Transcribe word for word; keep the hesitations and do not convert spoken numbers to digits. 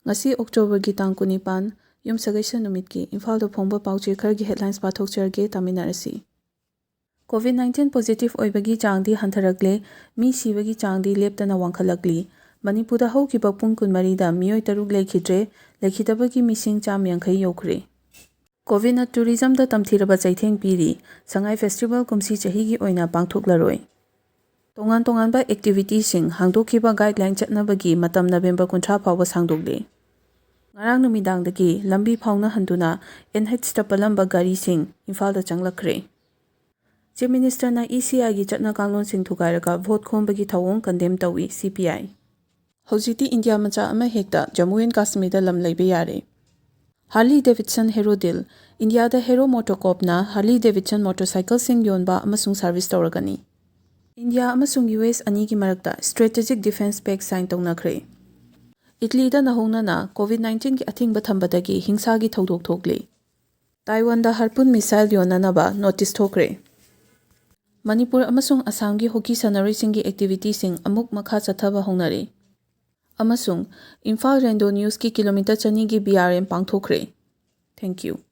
ꯉꯁꯤ ꯑꯣꯛꯇꯣꯕꯔꯒꯤ ꯇꯥꯡ ꯀꯨꯟꯅꯤꯄꯥꯟ, ꯌꯨꯝꯁꯀꯩꯁ ꯅꯨꯃꯤꯠꯀꯤ ꯏꯝꯐꯥꯜꯗ ꯐꯣꯡꯕ ꯄꯥꯎꯆꯦ ꯈꯔꯒꯤ headlines ꯄꯥꯊꯣꯛꯆꯔꯒꯦ, ꯇꯥꯃꯤꯟꯅꯔꯁꯤ꯫ COVID nineteen positive ꯑꯣꯏꯕꯒꯤ ꯆꯥꯡꯗꯤ ꯍꯟꯊꯔꯛꯂꯦ, ꯃꯤ ꯁꯤꯕꯒꯤ ꯆꯥꯡꯗꯤ ꯂꯦꯞꯇꯅ ꯋꯥꯡꯈꯠꯂꯛꯂꯤ꯫ ꯃꯅꯤꯄꯨꯔꯗ ꯍꯧꯈꯤꯕ ꯄꯨꯡ ꯀꯨꯟꯃꯔꯤꯗ ꯃꯤꯑꯣꯏ ꯇꯔꯨꯛ ꯂꯩꯈꯤꯗ꯭ꯔꯦ, ꯂꯩꯈꯤꯗꯕꯒꯤ ꯃꯤꯁꯤꯡ ꯆꯥꯝ ꯌꯥꯡꯈꯩ ꯌꯧꯈ꯭ꯔꯦ꯫ COVIDꯅ tourismꯗ ꯇꯝꯊꯤꯔꯕ ꯆꯩꯊꯦꯡ ꯄꯤꯔꯤ, ꯁꯉꯥꯏ festival ꯀꯨꯝꯁꯤ ꯆꯍꯤꯒꯤ ꯑꯣꯏꯅ ꯄꯥꯡꯊꯣꯛꯂꯔꯣꯏ꯫ ꯇꯣꯉꯥꯟ ꯇꯣꯉꯥꯟꯕ activityꯁꯤꯡ ꯍꯥꯡꯗꯣꯛꯈꯤꯕ guideline ꯆꯠꯅꯕꯒꯤ ꯃꯇꯝ November ꯀꯨꯟꯊ꯭ꯔꯥ ꯐꯥꯎꯕ ꯁꯥꯡꯗꯣꯛꯂꯦ꯫ ꯉꯔꯥꯡ ꯅꯨꯃꯤꯗꯥꯡꯗꯒꯤ ꯂꯝꯕꯤ ꯐꯥꯎꯅꯍꯟꯗꯨꯅ NHꯇ ꯄꯜꯂꯝꯕ ꯒꯥꯔꯤꯁꯤꯡ ꯏꯝꯐꯥꯜꯗ ꯆꯪꯂꯛꯈ꯭ꯔꯦ꯫ Chief Ministerꯅ ECIꯒꯤ ꯆꯠꯅ ꯀꯥꯡꯂꯣꯟꯁꯤꯡ ꯊꯨꯒꯥꯏꯔꯒ vote ꯈꯣꯝꯕꯒꯤ ꯊꯧꯑꯣꯡ condemn ꯇꯧꯏ, CPI꯫ ꯍꯧꯖꯤꯛꯇꯤ ꯏꯟꯗꯤꯌꯥ ꯃꯆꯥ ꯑꯃ ꯍꯦꯛꯇ ꯖꯝꯃꯨ and ꯀꯥꯁꯃꯤꯔꯗ ꯂꯝ ꯂꯩꯕ ꯌꯥꯔꯦ꯫ Harley Davidson Hero Deal, ꯏꯟꯗꯤꯌꯥꯗ Hero MotoCorpꯅ Harley Davidson motorcycleꯁꯤꯡ ꯌꯣꯟꯕ ꯑꯃꯁꯨꯡ service ꯇꯧꯔꯒꯅꯤ꯫ ꯏꯟꯗꯤꯌꯥ ꯑꯃꯁꯨꯡ US ꯑꯅꯤꯒꯤ ꯃꯔꯛꯇ Strategic Defence Pact sign ꯇꯧꯅꯈ꯭ꯔꯦ꯫ ꯏꯇꯂꯤꯗ ꯅꯧꯍꯧꯅꯅ COVID nineteenꯒꯤ ꯑꯊꯤꯡꯕ ꯊꯝꯕꯗꯒꯤ ꯍꯤꯡꯁꯥꯒꯤ ꯊꯧꯗꯣꯛ ꯊꯣꯛꯂꯤ꯫ ꯇꯥꯏꯋꯥꯟꯗ Harpoon missile ꯌꯣꯟꯅꯅꯕ notice ꯊꯣꯛꯈ꯭ꯔꯦ꯫ ꯃꯅꯤꯄꯨꯔ ꯑꯃꯁꯨꯡ ꯑꯁꯥꯝꯒꯤ hockey ꯁꯥꯟꯅꯔꯣꯏꯁꯤꯡꯒꯤ activityꯁꯤꯡ ꯑꯃꯨꯛ ꯃꯈꯥ ꯆꯠꯊꯕ ꯍꯧꯅꯔꯦ꯫ ꯑꯃꯁꯨꯡ ꯏꯝꯐꯥꯜ ꯔꯦꯟꯗꯣ ꯅ꯭ꯌꯨꯁꯀꯤ ꯀꯤꯂꯣꯃꯤꯇꯔ ꯆꯅꯤꯒꯤ BRM ꯄꯥꯡꯊꯣꯛꯈ꯭ꯔꯦ꯫ Thank you꯫